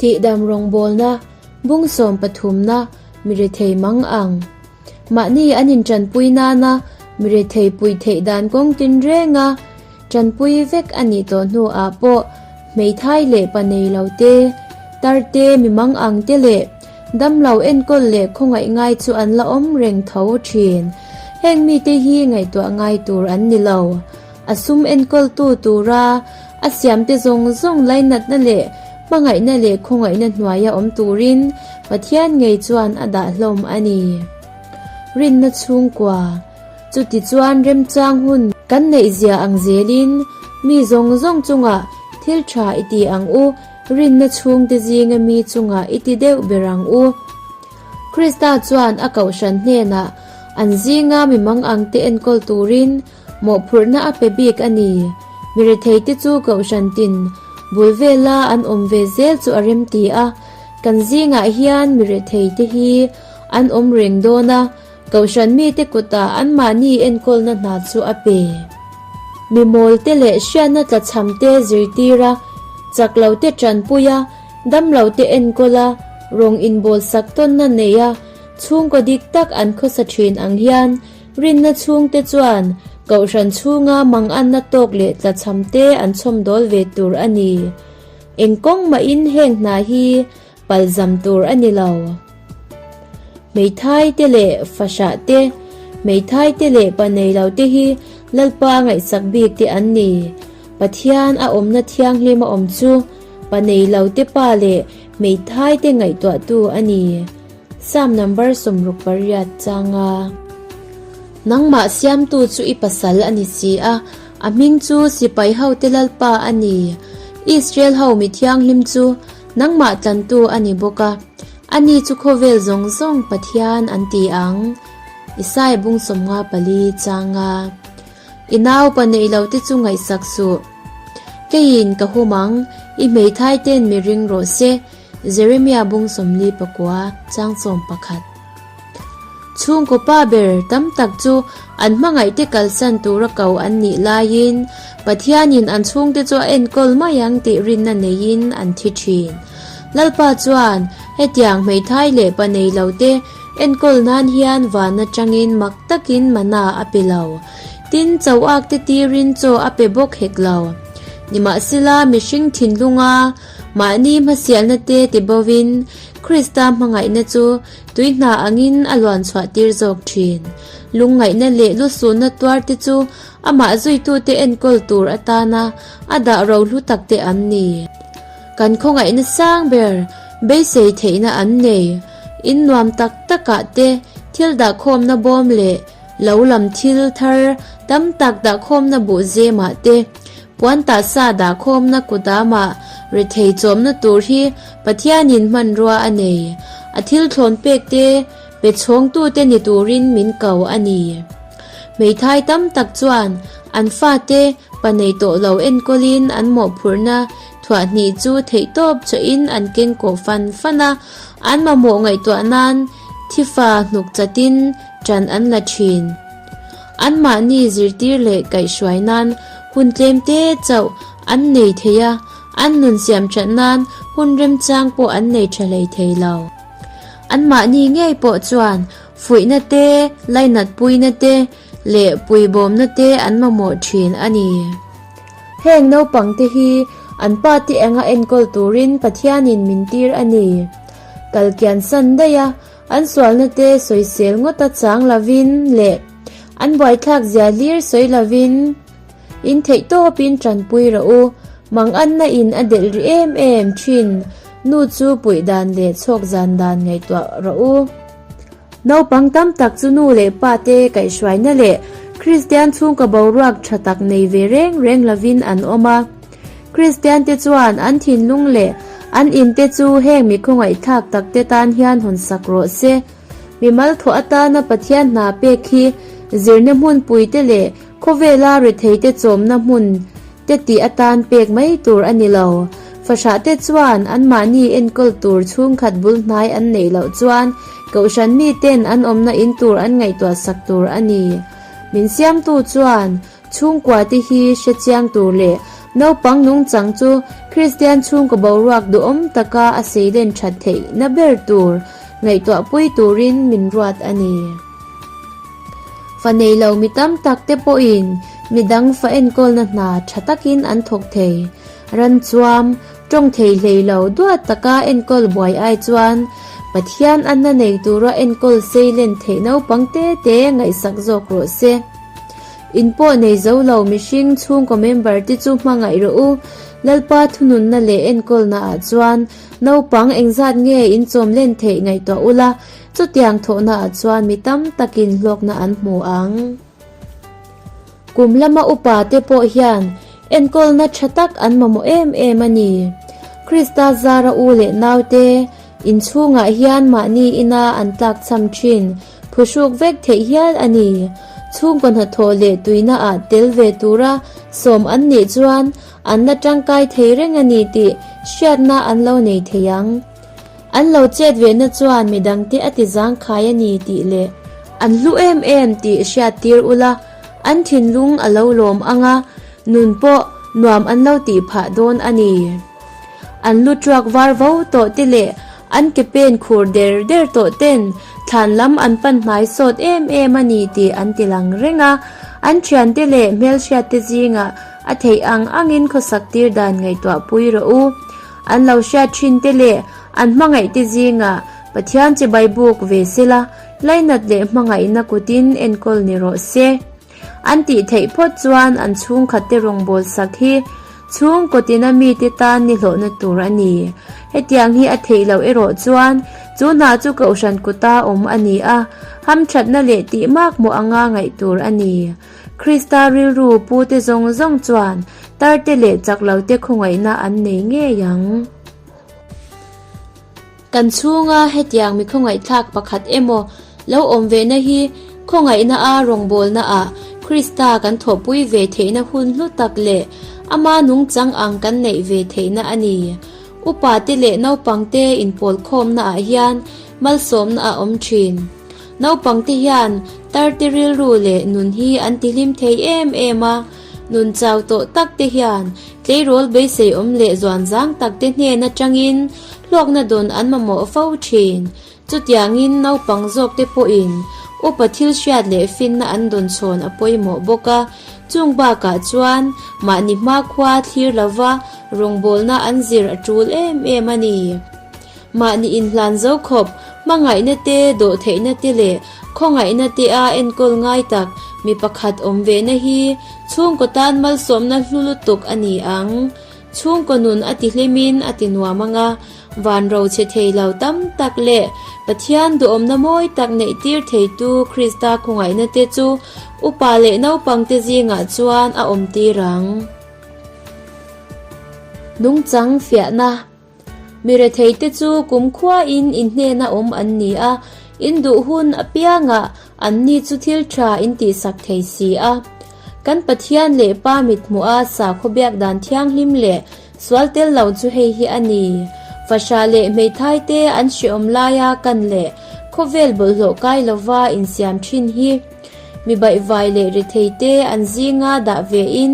Tihdam rawngbawlna bung sawm pathumna mirethei mang ang. Mahni an intanpui nana mirethei pui theih dan kawng tinrenga tanpui vek a nih tawh hnuah pawh hmeithai leh pa nei lo te, tar te, mi mang ang te leh damlo enkawl leh khawngaih ngai chu an la awm reng tho thin. Heng mite hi ngaihtuah ngai tur an ni lo. A sum enkawltu tura a siamte zawng zawng lainatna leh hmangaihna leh khawngaihna hnuaia awm turin Pathian ngei chuan a dah hlawm a ni. Rinna chhungkua, chuti chuan remchang hun kan neih zia ang zelin mi zawng zawng chungah thil tha i ti ang u, rinna chhungte zinga mi chungah i ti deuh ber ang u. Krista chuan a kohhran hnenah an zinga mi mangangte enkawl turin Mawhphurhna a pe bik a ni. Mi retheite chu kohhran tin bul vela an awm ve zel chu a rem ti a, kan zingah hian mi retheite hi an awm reng dawn a, kohhran mite kutah anmahni enkawlna hna chu a pe. Mi mawlte leh hriatna tlachhamte zirtir a, chak lote tanpui a, damlote enkawl a, rawng inbawlsak tawnna nei a, chhungkaw dik tak an khawsa thin ang hian Rinna chhungte chuan Kohhran chhunga manganna tawk leh tlachhamte an chhawmdawl ve tur a ni. Eng kawng mahin heng hna hi palzam tur a ni lo. Hmeithai te leh fahrah te, hmeithai te leh pa nei lo te hi Lalpa ngaihsak bik te an ni. Pathian a awmna thianghlim a awm chu pa nei lo te pa leh hmeithai te ngaihtuahtu a ni. Psalm number 68 changa Nangmah siamtu chu i pasal a ni si a, a hming chu sipai hote Lalpa a ni. Israel ho mi thianghlim chu nangmah tlantu a ni bawk a, ani chu khawvel zawng zawng Pathian an ti ang. Isaiah bung 54 changa I nau pa neih lo te chu ngaihsak suh. Keiin ka hum ang, i hmeithai ten mi ring rawh se. Jeremia bung 49 chang 11. Chhungkaw pa ber tam tak chu an hmangaihte kalsan tura ko an nih laiin Pathianin an chhungte chu a enkawl mai ang tih rinna neiin an thi thin. Lalpa chuan hetiang hmeithai leh pa nei lote enkawl nan hian van atangin mak takin mana a pe lo. Tin, chauakte tirin chaw a pe bawk hek lo. Nimahsela mihring thinlunga Mahni hmasialna te ti bovin Krista hmangaihna chu tui hna angin a luan chhuah tir zawk thin. Lungngaihna leh lusunna tuar te chu amah zuitute enkawl tur atana a dah rohlu tak te an ni. Kan khawngaihna sang ber beisei theihna an nei. In nuam tak takah te thil dahkhawmna bawm leh lo lam thil thar tam tak dahkhawmna buh zemah te Puan tahsa dahkhawmna kutama rethei chawmna tur hi Pathianin hmanrua a nei. A thil thlawn pek te pe chhawngtute ni turin min ko a ni. Hmeithai tam tak chuan an fate pa nei tawh lo enkawlin an mawhphurhna thuahhnih chu theihtawp chawhin an keng kawh fan fan a, an mamawh ngaihtuah nan thifa hnuk chatin ṭan an la ṭhin. Anmahni zirtir leh kaihhruai nan hun tlem te chauh an nei thei a, an nun siam that nan hun remchang pawh an nei tha hlei thei lo. Anmahni ngei pawh chuan fuihna te, lainatpuina te leh puibawmna te an mamawh thin a ni. Heng naupangte hi an pate enga enkawl turin Pathianin min tir a ni. Kalkian san daih a, An sualna te sawisel ngawta chang lovin leh an buaithlak zia hlir sawi lovin in theih tawpin tanpui rawh u. Manganna in a delh ri em em thin nu chu puih dan leh chhawk zan dan ngaihtuah rawh u. Naupang tam tak chu nu leh pa te kaihhruaina leh Kristian chhungkaw boruak tha tak nei ve reng reng lovin an awm a. Kristian te chuan an thinlung leh an in te chu heng mi khawngaihthlak tak te tan hian hawn sak rawh se. Mimal thawh atana Pathian hna pek hi zirna hmunpui te leh khawvela rethei te chawmna hmun te tih atan pek mai tur a ni lo. Fahrah te chuan anmahni enkawl tur chhungkhat bul hnai an neih loh chuan kohhran mi ten an awmna in tur an ngaihtuah sak tur a ni. Min siamtu chuan Chhungkua te hi hre chiang tur leh Naupang nungchang chu Kristian chhungkaw boruak duhawm taka a seilen that theihna ber tur ngaihtuahpui turin min ruat a ni. Fa nei lo mi tam tak te pawhin midang fa enkawlna hna tha takin an thawk thei. Ran chuam, tawng thei hlei lo duat taka enkawl buai ai chuan Pathian anna nei tura enkawl seilen theih naupang te te ngaihsak zawk rawh se. In pawh nei zo lo mihring chhungkaw member te chu hmangaih rawh u. Lalpa thununna leh enkawlna ah chuan naupang engzat nge in chawm len theih ngaihtuah ula, Chutiang thawhnaah chuan mi tam takin hlawkna an hmu ang. Kum lama upa te pawh hian enkawlna tha tak an mamawh em em a ni. Krista zara u leh naute inchhungah hian mahni ina an tlakchham thin phuhruk vek theih hial a ni. Chhungkaw hnathawh leh tuinaah tel ve tura sawm an nih chuan an la tangkai thei reng a ni tih hriatna an lo nei thei ang. An lo chet vehna chuan midangte a ti zangkhai a ni tih leh an hlu em em tih hriat tir ula, an thinlung a lo lawm ang a, nun pawh nuam an lo tih phah dawn a ni. An lu truak var vo tawh te leh an ke pen khur der der tawh ten thlan lam an pan hnai sawt em em a ni tih an ti lang reng a, an thiante leh hmelhriat te zingah a theih ang angin khawsak tir dan ngaihtuah pui rawh u. An lo hriat thin te leh an hmangaih te zingah Pathian chibai buk ve sela, lainat leh hmangaihna kutin enkawl ni rawh se. An tih theih phawt chuan an chhungkhat te rawngbâwl sak hi chhungkaw tina mite tan ni hlawhna tur a ni. Hetiang hi a theih loh erawh chuan chu hna chu kohhran kuta awm a ni a, hamthatna leh tihmakmawh anga ngaih tur a ni. Krista rilru pute zawng zawng chuan tarte leh chaklote khawngaihna an nei ngei ang. Kan chhunga hetiang mi khawngaihthlak pakhat emaw lo awm vehna hi khawngaihna a rawngbawlna ah Krista kan thawhpui ve theihna hun hlu tak leh ama nungchang ang kan neih ve theihna a ni. Upate leh naupangte inpawlkhawmna ah hian malsawmna a awm thin. Naupangte hian tarte rilru leh nun hi an tihlim thei em em a, nun chau tawh tak te hian tleirawl beisei awm leh zuan zang tak te hnen atangin hlawkna dawn an mamawh fo thin. Chutiangin naupang zawk te pawhin upa thil hriat leh finna an dawn chhawn a pawimawh bawk a, chung bakah chuan mahni hmakhua thlir lova rawngbawlna an zir a tul em em a ni. Mahni inhlan zo khawp, hmangaihna te, dawhtheihna te leh khawngaihna te a enkawl ngai tak mi pakhat awm vehna hi chhungkaw tan malsawmna hlu lutuk a ni ang. Chhungkaw nun a ti hlimin a ti nuam ang a, van ro chhe thei lo tam tak leh Pathian duhawmna mawi tak neih tir theitu Krista khawngaihna te chu upa leh naupangte zingah chuan a awm tir ang. Nungchang fiahna. Mi retheite chu kumkhuain in hnena awm an ni a, in duh hun apiangah anni chu thil tha in tihsak thei si a. Kan Pathian leh Pa mithmuha sakhaw biak dan thianghlim leh sual tel lo chu hei hi a ni, Fahrah leh hmeithaite an hreawm laia kan leh khawvel bawlhhlawh kai lova insiam thin hi. Mi baihvai leh retheite an zinga dah vein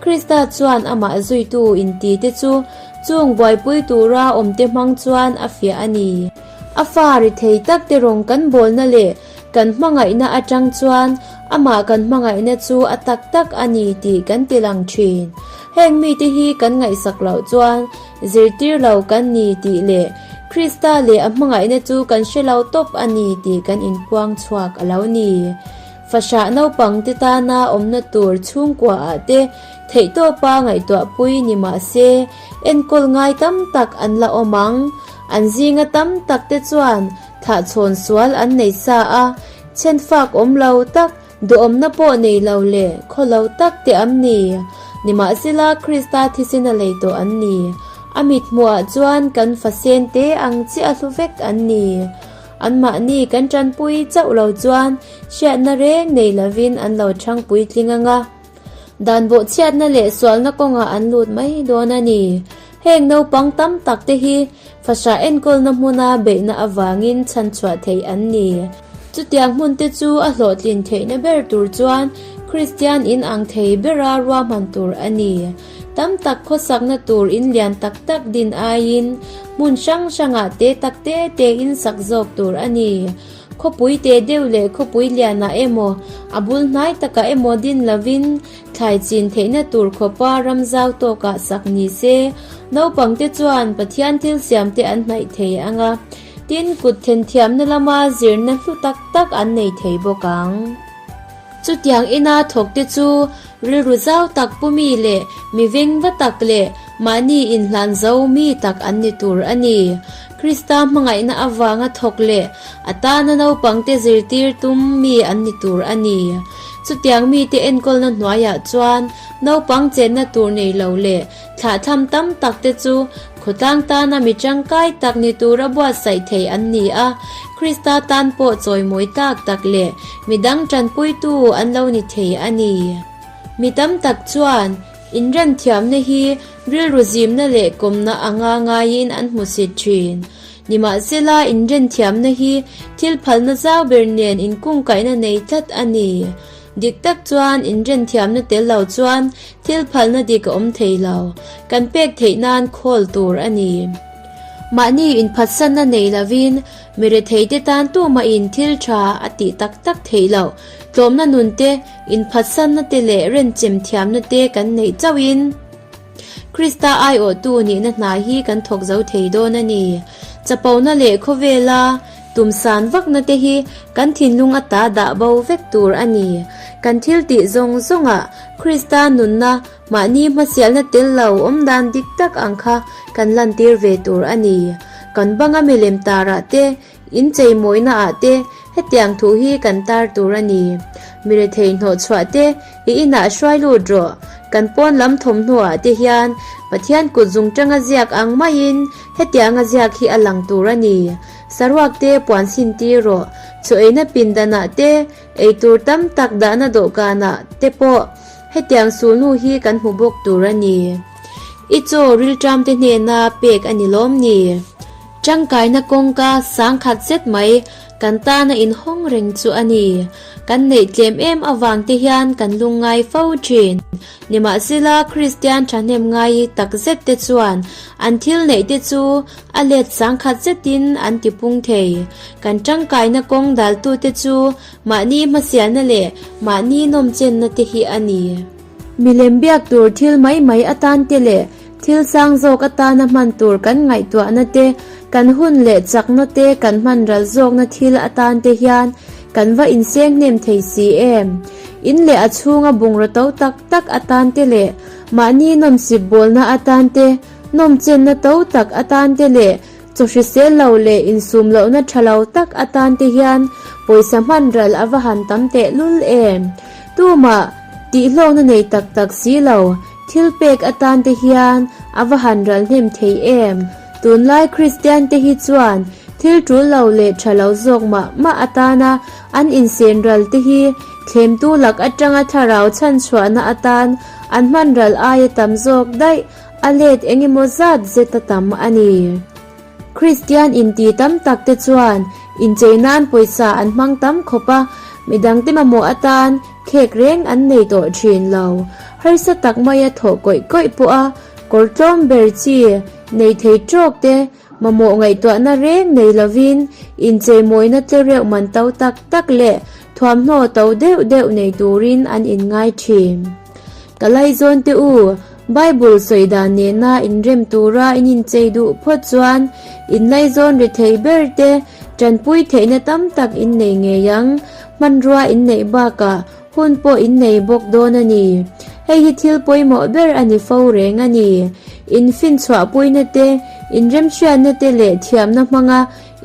Krista chuan amah zuitu intite chu Chung buaipui tura awmte hmang chuan a fiah a ni. A fa ri thei tak te rawng kan bawlna leh kan hmangaihna atang chuan amah kan hmangaihna chu a tak tak a ni tih kan ti lang thin. Heng mite hi kan ngaihsak loh chuan zirtir lo kan ni tih leh Krista leh a hmangaihna chu kan hre lo tawp a ni tih kan inpuang chhuak a lo ni. Fahrah naupang te tana awmna tur chhungkua ah te Theihtawpa ngaihtuahpui ni mah se, enkawl ngai tam tak an la awm ang. An zinga tam tak te chuan thlahchhawn sual an nei sa a, chhenfak awm lo tak, duhawmna pawh nei lo leh khaw lo tak te am ni. Nimahsela Krista thisena lei tawh an ni. A mithmuhah chuan kan fasen te ang chiah hlu vek an ni. Anmahni kan tanpui chauh lo chuan hriatna reng nei lovin an lo chhang puitling ang a. Dan bawhchhiatna leh sualna kawngah an lut mai dawn a ni. Heng naupang tam tak te hi fahrah enkawlna hmuna beihna avangin chhanchhuah theih an ni. Chutiang hmun te chu a hlawhtlin theihna ber tur chuan Kristian in ang thei bera ruahman tur a ni. Tam tak khawsakna tur in lian tak tak din aiin hmun hrang hrangah te tak te te in sak zawk tur a ni. Khawpui te deuh leh khawpui lianah emaw, a bul hnai takah emaw din lovin thlai chin theihna tur khawpa ram zau tawkah sak ni se. Naupangte chuan Pathian thil siamte an hnaih thei ang a, tin kut thenthiamna lama zirna hlu tak tak an nei thei bawk ang. Chutiang ina thawkte chu rilru zau tak pu mi leh mi veng va tak leh mahni inhlan zo mi tak an ni tur a ni. Krista hmangaihna avanga thawk leh a tana naupangte zirtir tum mi an ni tur a ni. Chutiang mite enkawlna hnuaiah chuan naupang chenna tur nei lo leh Thlahthlam tam tak te chu khawtlang tana mi tangkai tak ni tura buatsaih thei an ni a, Krista tan pawh chawimawi tlak tak leh mi dang tanpuitu an lo ni thei a ni. Mi tam tak chuan inremthiamna hi rilru zimna leh kawmna anga ngaiin an hmusit thin. Nimahsela inremthiamna hi thil phalna zau ber nen inkungkaihna nei tlat a ni. Dik tak chuan inrenthiamna tel lo chuan thil phalna dik a awm thei lo. Kan pek theih nan khawl tur a ni. Mahni inphatsanna nei lovin mi retheite tan tumahin thil tha a tih tak tak theih loh. Tlawmna nun te, inphatsanna te leh renchem thiamna te kan neih chauhin Krista aiawhtu nihna hna hi kan thawk zo thei dawn a ni. Chapona leh khawvela Tumsan vakna te hi kan thinlung ata dah bo vek tur a ni. Kan thil tih zawng zawngah Krista nunna mahni hmasialna tel lo awm dan dik tak ang kha kan lantir ve tur a ni. Kan banga milem tarah te, incheimawina ah te hetiang thu hi kan tar tur a ni. Mi rethei hnawhchhuah te i inah hruai lut rawh. Kan pawn lam thawmhnaw ah te hian Pathian kut zungtanga ziak ang maiin hetianga ziak hi a lang tur a ni. Saruak te puan sin tir rawh, chaw eina pindanah te, eitur tam tak dahna dawhkanah te pawh hetiang sulhnu hi kan hmu bawk tur a ni. I chaw rilṭam te hnena pek a ni lawm ni? Tangkaina kawngka sangkhat zet mai kan tana inhawng reng chu a ni. Kan neih tlem em avang te hian kan lungngai fo thin. Nimahsela, Kristian thahnem ngai tak zet te chuan an thil neih te chu a let sangkhat zetin an ti pung thei. Kan tangkaina kawng daltute chu mahni hmasialna leh mahni nawmchenna te hi a ni. Milem biak tur thil mai mai atan te leh thil sang zawk atana hman tur kan ngaihtuahna te, kan hun leh chakna te kan hman ral zawkna thil atan te hian kan va inseng hnem thei si em? In leh a chhunga bungraw to tak tak atan te leh mahni nawmsip bawlna atan te, nawmchenna to tak atan te leh chaw hrisel lo leh insum lohna tha lo tak atan te hian pawisa hman ral a va han tam tehlul em? Tumah tihhlawkna nei tak tak si lo thil pek atan te hian a va han ral hnem thei em? Tunlai Kristian te hi chuan thil tul lo leh tha lo zawk mah mah atana an insen ral te hi thlemtu lak atanga thlarau chhanchhuahna atan an hman ral aia tam zawk daih a let engemaw zat zet a tam a ni. Kristian inti tam tak te chuan inchei nan pawisa an hmang tam khawp a, midangte mamawh atan khek reng an nei tawh thin lo. Harsa tak maia thawh kawih kawih pawh a kawr tlawm ber chi nei thei tawk te mamawh ngaihtuahna reng nei lovin inchei mawina tle reuh man to tak tak leh thuamhnaw to deuh deuh nei turin an inngai thin. Ka laizawn te u, Bible sawi dan nena inrem tura in inchei duh phawt chuan inlaizawn ri thei ber te tanpui theihna tam tak in nei ngei ang, hmanrua in neih bakah hun pawh in nei bawk dawn a ni. Hei hi thil pawimawh ber a ni fo reng a ni. In finchhuahpuina te, inremhriatna te leh thiamna hmanga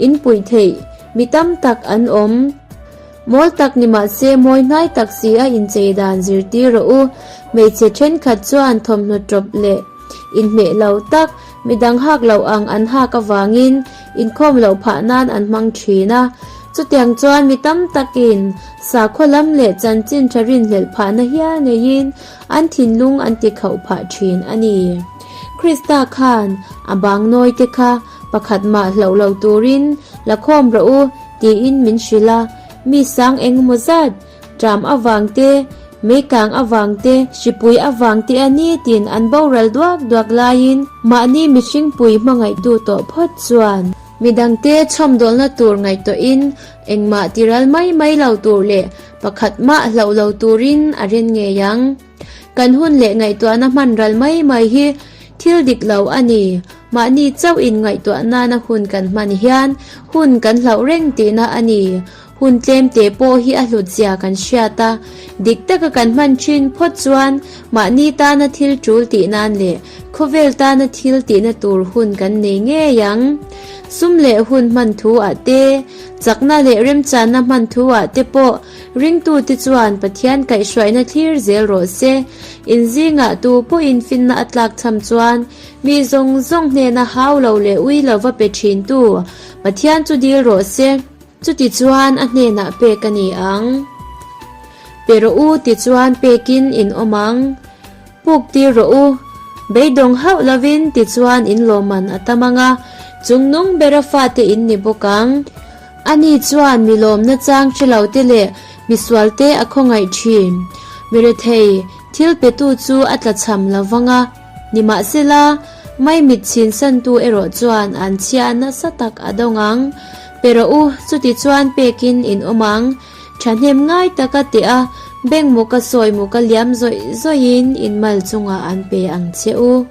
inpuih theih mi tam tak an awm. Mawl tak ni mahse mawi hnai tak si a inchei dan zirtir rawh u. Hmeichhe thenkhat chuan thawmhnaw tawp leh inhmeh lo tak, midang hak loh ang an hak avangin inkhawm loh phah nan an hmang thin a. Chutiang chuan mi tam takin sakhaw lam leh chanchin tha rinhlelh phahna hial neiin an thinlung an ti khauh phah thin a ni. Krista khan a bang nawi te kha pakhat mah hlauh lo turin la khawm rawh u tiin min hrilh a, mi sang engemaw zat ṭam avang te. Meikang avang te, hripui avang te a nitin an boral duak duak laiin mahni mihringpui hmangaihtu tawh phawt chuan midangte chhawmdawlna tur ngaihtuahin engmah tiral mai mai lo tur leh pakhat mah hlauh lo turin a rin ngei ang. Kan hun leh ngaihtuahna hman ral mai mai hi thil dik lo a ni. Mahni chauh in ngaihtuah nana hun kan hman hian hun kan hlauh reng tihna a ni. Hun tlem te pawh hi a hlut zia kan hriat a, dik taka kan hman thin phawt chuan mahni tana thil tul tih nan leh khawvel tana thil tihna tur hun kan nei ngei ang. Sum leh hun hman thu ah te, chakna leh remchanna hman thu ah te pawh ringtute chuan Pathian kaihhruaina thlir zel rawh se. Inzingah tu pawhin finna a tlak cham chuan mi zawng zawng hnena hau lo leh ui lova pe thintu Pathian chu dil rawh se. Chutichuan a hnenah pek a ni ang. Pe rawh u tichuan pekin in awm ang. Puk tir rawh u. Beidawng hauh lovin tichuan in lawmman a tam ang a, chungnung bera fate in ni bawk ang. Ani chuan mi lawmna chang hre lo te leh mi sualte a khawngaih thin. Mi rethei, thil petu chu a tlachham lo vang a. Nimahsela, maimit chhinsantu erawh chuan an chhia nasa tak a dawng ang. Pe rawh u, chuti chuan pekin in awm ang. Thahnem ngai taka teh a, beng muka sawi muka liam zawih zawihin in mal chungah an pe ang che u.